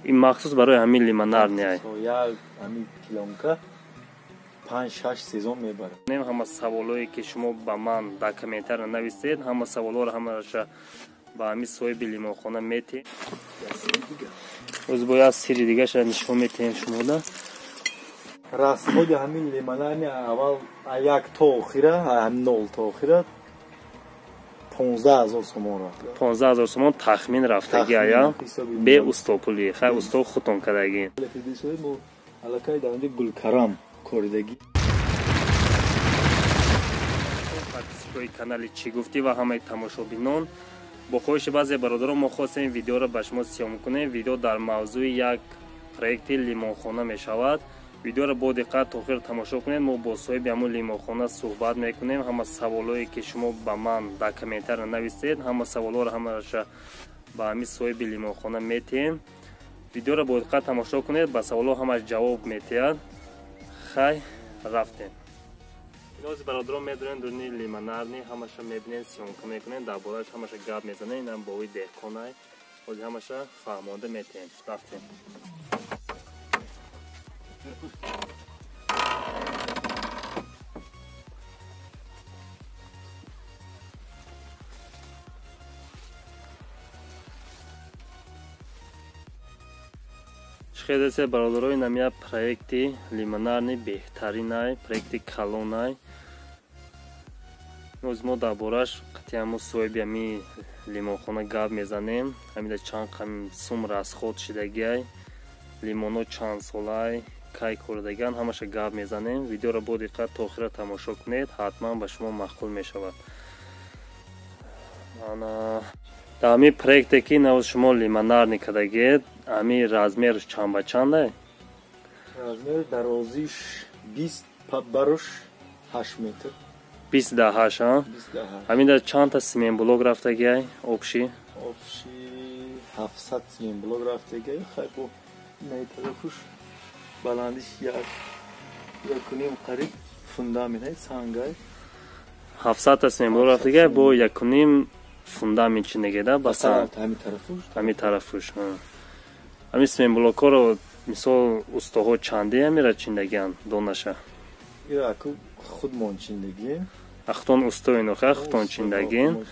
Ин махсус барои ҳамин лимонарный. Як ҳамин плёнка 5-6 сезон мебарад. Ҳама саволое ки шумо ба ман дар комментария нависед, ҳама саволҳоро ҳамаша ба ҳамин соҳиби лимонхона метиҳем. Оз бояд сири дигаша нишон метиҳем шумода. Расходи ҳамин лимонарный аввал як то охира, нол то охира 15,000 сомон рафт. 15,000 сомон тахмин рафтаги ая бе устопулӣ. Хай усто худтон кардагӣ. Аллакай дар онҷо гулкарам коридагӣ. Подписчикои канали Чӣ гуфтӣ ва ҳамаи тамошобинон, бо хоҳиши баъзе бародарон мо хостем видеоро ба шумо съём кунем. Видео дар мавзӯи як проекти лимонхона мешавад. Видеоро бо диққат то охир тамошо кунед. Мо бо соҳиби ҳамун лимонхона суҳбат мекунем. Ҳама саволое ки шумо ба ман дар комментария нависед, ҳама саволҳоро ҳамаша ба ҳамин соҳиби лимонхона метиҳем. Видеоро бо диққат тамошо кунед, ба саволҳо ҳамаш ҷавоб метиҳад. Хай, рафтем. Инози бародарон медонем дуни лимонарный ҳамаша мебинем, съёмка мекунем, дар борааш ҳамаша гап мезанем. Инам бови деҳқонай, ҳозир ҳамаша фаҳмонда метиҳем. Рафтем. Хелесе бародарои, инам як проекти лимонарный беҳтаринай, проекти калонай. Ноз мо дар борааш қатъи ҳамун соҳиби ҳамин лимонхона гап мезанем. Ҳамида чанд қам сум расход шидагиай, лимонҳо чанд солай, кай кордагиан, ҳамаша гап мезанем. Видеоро бо диққат то охира тамошо кунед, ҳатман ба шумо маъқул мешавад. Ана дар ҳамин проекте ки навоз шумо лимонарный кардагиед, ҳамин размерш чанд ба чандай? Размер дарозиш 20, барош 8 метр. 20 да 8, а? Ҳамин дар чандта семенблок рафтагиай общий? Общий 700 семенблок рафтагиай. Хай бо инаи тарафуш баландиш 1.5 қариб фундамент ай сангай. 700 та семенблок рафтагиай бо 1.5 фундамент чинегеда ба санг. Ҳамин тарафуш. Ҳамин тарафуш. Ҳамин семенблокҳоро мисол устоҳо чанде ҳамира чиндагианд донаша? Ира аку худмон чиндагием. Ахтон устоино ха худтон чиндагин.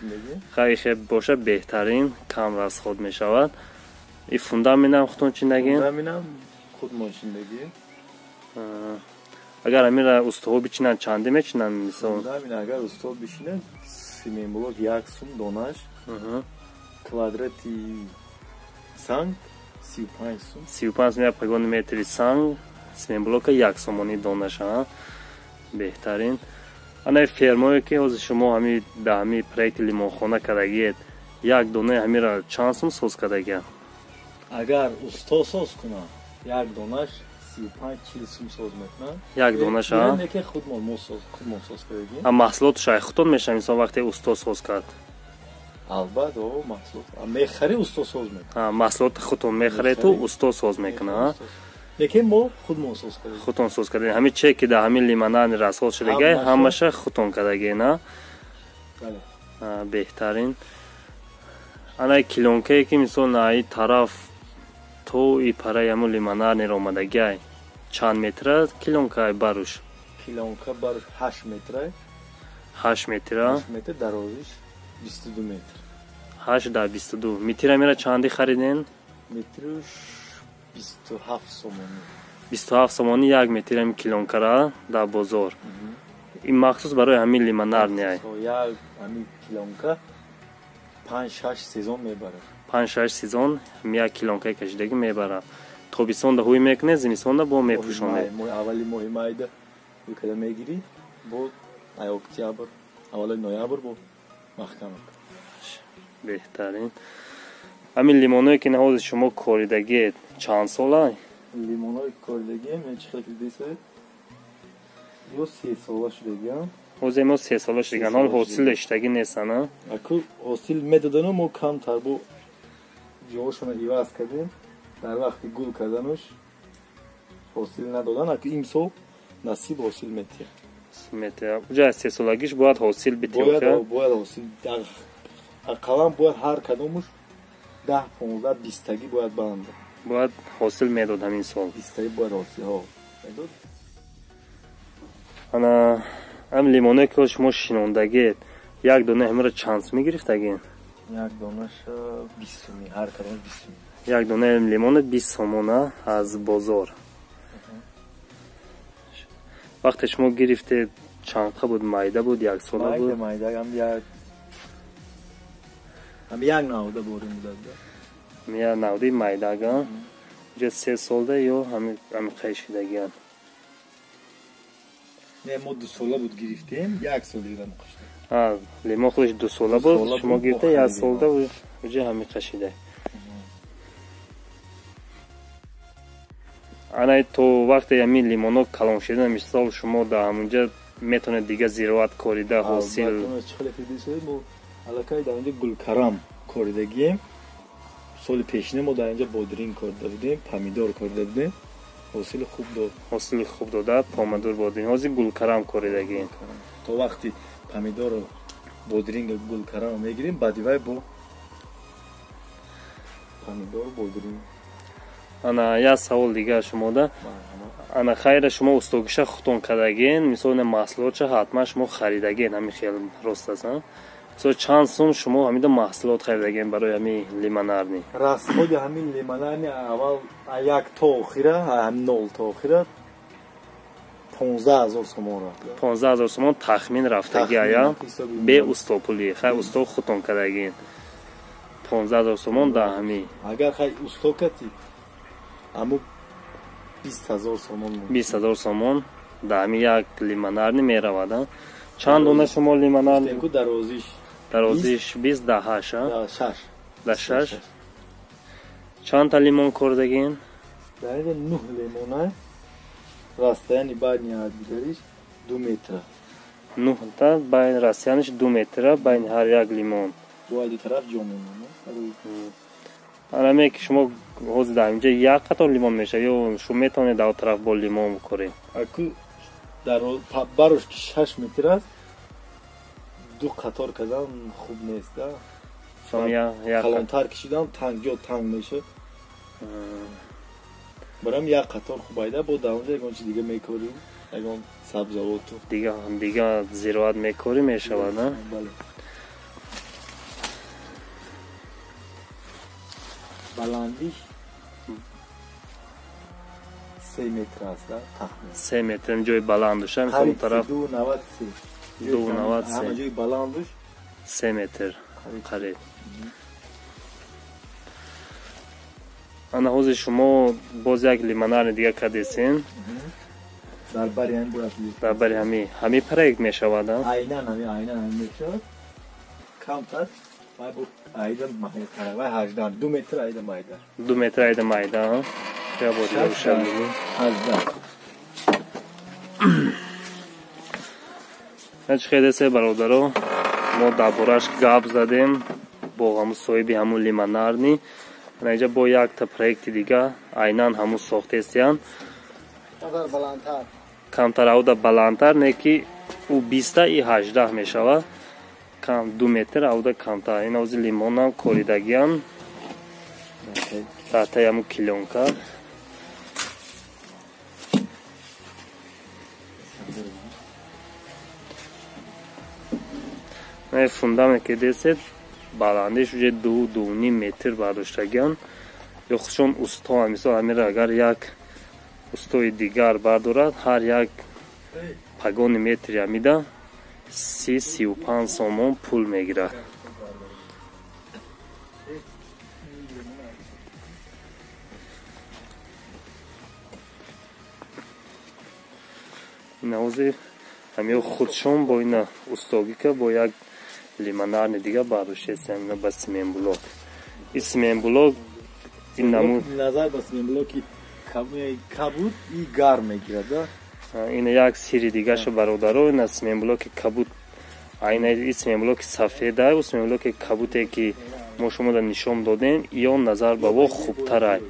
Хай хе боша беҳтарин, кам расход мешавад. И фундаментам худтон чиндагин? Фундаментам худмон чиндагием. Агар ҳамира устоҳо бичинанд чанде мечинанд мисол? Фундамент агар усто бичинанд семенблок 1 сум донаш. Квадрати санг 35 сум. 35 сум як погони метри санг, семенблока 1 сомони донаша. Беҳтарин. Ана фермое ки ҳозир шумо ҳами дар ҳами проекти лимонхона кардагиед, як донаи ҳамира чанд сум соз кардагианд? Агар усто соз кунад, як донаш 35-40 сум соз мекунад. Як донаша? Не, худмон мо соз, худмон соз кардагием. А маҳсулоташ ай худтон мешавад, мисол вақте усто соз кард? Албатта, о маҳсулот. Мехари усто соз мекунад. Маҳсулоти худтон мехарету усто соз мекунад. Лекин мо худмон соз кардем. Худтон соз кардем. Ҳамин че ки дар ҳамин лимонарный расход шудагай, ҳамаша худтон кардагӣ, на? Бале. Беҳтарин. Ана килонкае ки мисол наи тараф то и параи ҳамун лимонарныйро омадагиай, чанд метра килонкаай баруш? Килонка баруш 8 метра. 8 метра? 8 метр, дарозиш 22 метр. 8 да 22. Метра мера чанди хариден? Метруш 27 сомонӣ. 27 сомонӣ як метр ҳамин килонкара дар бозор. Ин махсус барои ҳамин лимонарный ай. Як ҳамин килонка 5-6 сезон мебарад. 5-6 сезон як килонкаи кашидагӣ мебарад. Тобистонда ҳуй мекунед, зимистонда бо мепӯшонед. Аввали моҳи майда ҳуй карда мегирӣ, бо ай октябр, аввали ноябр бо маҳкам мекунад. Беҳтарин. Ҳамин лимоное ки ҳозир шумо коридагиед чанд солай? Лимоное ки коридагием, чӣ хел дидесед? Ё 3 сола шудагиам. Ҳозир мо 3 сола шудагиан, ҳол ҳосил доштагӣ нестан, а? Аку ҳосил медодану мо камтар бо ҷоҳошонро иваз кардем. Дар вақти гул кардануш ҳосил надодан, аку имсол насиб ҳосил метиҳад. Метиҳад. Уҷа аз 3 солагиш бояд ҳосил битиҳад? Бояд ҳосил, ақаллан бояд ҳар кадомуш 10, 15, 20 тагӣ бояд банда. Бояд ҳосил медод ҳамин сол. 20 бояд ҳосил медод. Ана ҳам лимоне ки шумо шинондагед, як дона ҳаминро чанд сум мегирифтагин? Як донаш 20 сум, ҳар кадомаш 20 сум. Як дона лимон 20 сомона аз бозор. Вақте шумо гирифтед чандқа буд? Майда буд, як сола буд? Майда, ҳам як навда борим будад. Як навди майдага. Ҷа 3 солда ё ҳами қайшидагиан? Не, мо 2 сола буд гирифтем, 1 сол дига муқишта. Лимон худаш 2 сола буд, шумо гирифта 1 солда уҷа ҳами қашида. Ана то вақте ҳамин лимоно калон шидан, мисол шумо дар ҳамунҷа метавонед дига зироат корида ҳосил. Мо аллакай дар инҷа гулкарам коридагием. Соли пешина мо дар инҷа бодринг корида будем, помидор корида будем. Ҳосили хуб дод. Ҳосили хуб дода, помидор, бодринг. Ҳозир гулкарам коридагием. То вақти помидору бодринг гулкарам мегирем, баъди вай бо помидор, бодринг. Ана як савол дигар шумода. Ана хайра шумо устогиша худтон кардагин, мисол ина маҳсулотша ҳатман шумо харидагин, ҳамин хел рост аст, мисол чанд сум шумо ҳамида маҳсулот харидагин барои ҳамин лимонарни? Расходи ҳамин лимонарни аввал як то охира, ҳамин нол то охира 15,000 сомон рафт. 15,000 сомон тахмин рафтаги ая бе устопулӣ. Хай усто худтон кардагин. 15,000 сомон дар ҳамин. Агар хай усто кати аму 20,000 сомон. 20,000 сомон дар ҳамин як лимонарни меравад. Чанд дона шумо лимонарни? Дарозиш. Дарозиш 20 да 8, 6. Да 6. Чандта лимон кордагин? Дар инҷа 9 лимона. Расстояние байни ҳардигариш 2 метра. 9 та байн расстояниш 2 метра байни ҳар як лимон. Бо ду тараф ҷо мемонад. Ана ки шумо ҳозир дар инҷа як қатор лимон мешавад ё шумо метавонед дар тараф бо лимон бикоред? Аку дар барош ки 6 метр аст, 2 қатор кардан хуб нест, да? Калонтар кишидан танг ҷо танг мешавад. Барам як қатор хуб айда, бо дар онҷа ягон чи дига мекорим, ягон сабзавоту. Дига зироат мекорӣ мешавад, на? Бале. Баландиш 3 метр аст, да? Тахмин. 3 метр ҷои баландуш, мисол тараф 2.93. 2.93. Ҳама ҷои баландуш 3 метр қариб. Ана ҳозир шумо боз як лимонарни дига кардесин. Дар бари ҳамин бояд. Дар бари ҳамин проект мешавад, а? Айнан ҳамин мешавад. Камтар вай бо айда майда, вай 18, 2 метр айда майда. 2 метр айда майда, я бор дига ушаб. 18. Ҳеҷ хеле бародаро, мо дар бораш гап задем бо ҳамун соҳиби ҳамун лимонарни. Ана инҷа бо якта проекти дига айнан ҳамун сохтестиян. Камтар ауда баландтар, не ки ӯ 20 и 18 мешавад. Кам 2 метр ауда камтар. Ин ози лимонам коридагиян. Дар таи ҳамун килонка. Фундамент ки десед баландиш уже 2-2.5 метр бардоштагиян. Ё худшон усто, мисол ҳаминро агар як устои дигар бардорад, ҳар як пагони метри ҳамида 30-35 сомон пул мегирад. Ин ҳозир ҳамиё худшон бо ина устогика бо як лимонарни дига бардоштаистанд ина ба симентблок. Ин симентблок ин намуд назар ба симентблоки кабуд и гарм мегирад, да? Ина як сири дигаша бародаро, ина симентблоки кабуд, айна ин симентблоки сафеда, ӯ симентблоки кабуте ки мо шумода нишон додем, ион назар ба во хубтара,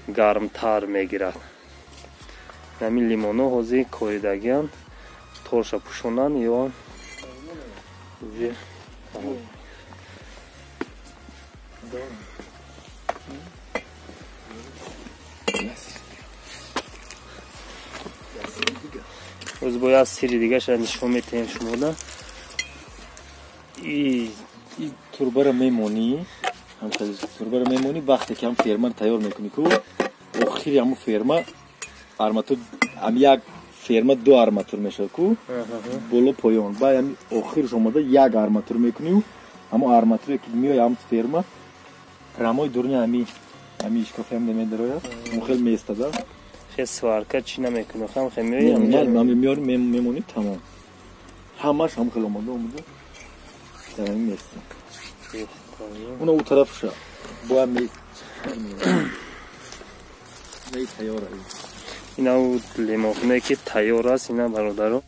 гармтар мегирад. Ҳамин лимоно ҳозир коридагиян, торша пӯшонанд ё Оз бояд сири дигаша нишон метаҳем шумода. И турбара мемонӣ, турбара мемонӣ, вақте ки ҳам фермаро тайёр мекунӣ ку, охири ҳамун ферма арматур, ҳам як ферма ду арматур мешавад ку, боло поён. Баъд ҳами охирш омада як арматур мекунию, ҳамун арматуре ки меояд ҳам ферма рамои дуруни ҳами шкафаам медарояд, ҳамун хел меистада. Хел сварка чӣ намекунӣ, хам хел меояд? Меёри, мемонӣ, тамом. Ҳамаш ҳам хел омода омода дар ҳамин места. Уна у тарафша бояд тайёр. Ина лимонхонае ки тайёр аст, ина, бародаро.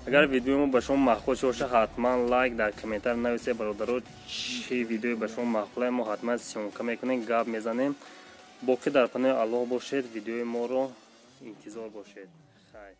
Агар видеои мо ба шумо маъқул боша, ҳатман лайк, дар комментар нависед, бародаро, чӣ видеое ба шумо маъқулае, мо ҳатман съёмка мекунем, гап мезанем. Боқӣ дар паноҳи Аллоҳ бошед, видеои моро интизор бошед. Хайр.